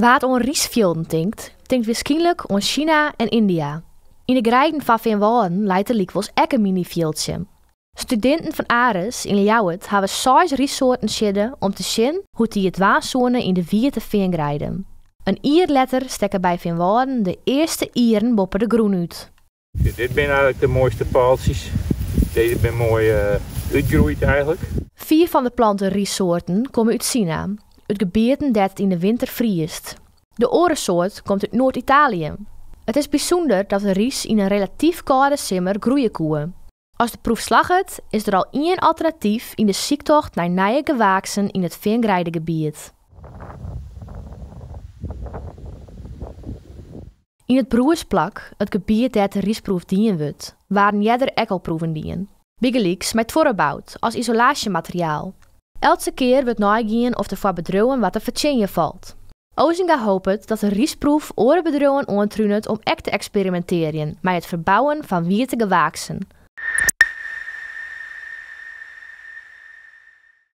Wa't oan rysfjilden tinkt, tinkt wierskynlik oan Sjina en Yndia. Yn de greiden fan Feanwâlden leit der lykwols ek in minyfjildsje. Studinten fan Aeres yn Ljouwert hawwe seis ryssoarten siedde om te sjen hoe't dy it dwaan soene yn de wiete feangreiden. In jier letter stekke by Feanwâlden de earste ieren boppe de grûn út. Dit binne eigenlik de moaiste paaltsjes. Dizze binne moai útgroeid eigenlik. Fiif fan de plante ryssoarten komme út Sina, út gebieten dêr't it yn de winter friest. De oare soart komt út Noard-Italië. It is bysûnder dat de rys yn in relatyf kâlde simmer groeie koe. As de proef slagget, is der al ien alternatyf yn de syktocht nei nije gewaaksen yn it feangreidegebiet. Yn it Broersplak, it gebiet dêr't de rysproef dien wurdt, waarden earder ek al proeven dien. Bygelyks mei tuorrebout as isolaasjemateriaal. Eltse kear wurdt neigien oft der foar bedriuwen wat te fertsjinjen falt. Osinga hopet dat de rysproef oare bedriuwen oantrunet om ek te eksperimintearjen mei it ferbouwen fan wiete gewaaksen.